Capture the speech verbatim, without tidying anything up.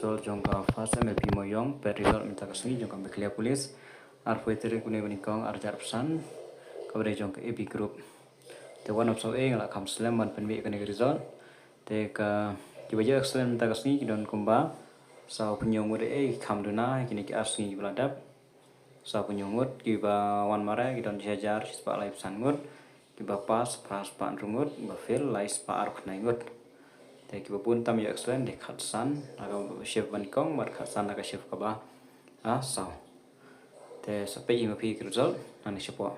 Result jong ka first M L P Moyong, pet result mynta ka sngi jong ka Meghalaya Police. Arphew tarik une u banyngkong ar hajar arphew san, kaba dei jong ka A B group. Te wan ap saw e nga la kham slem ban pynbeit kane ka result. Te ka, kiba ïoh excellent mynta ka sngi ki don kumba sawphew hynñiew ngut e, ki kham duna kine ki ar sngi kiba la dep. Sawphew hynñiew ngut, kiba wan mareh ki don shi hajar shispah laiphew san ngut, kiba pass phra spah hynriew ngut, kiba fail lai spah arphew khyndai ngut. Te kiba bun tam ïoh excellent dei khatsan, ha ka shift banyngkong bad khatsan ha ka shift kaba, ah, saw. Te sa peit ïa ma phi ki result nangne shapoh.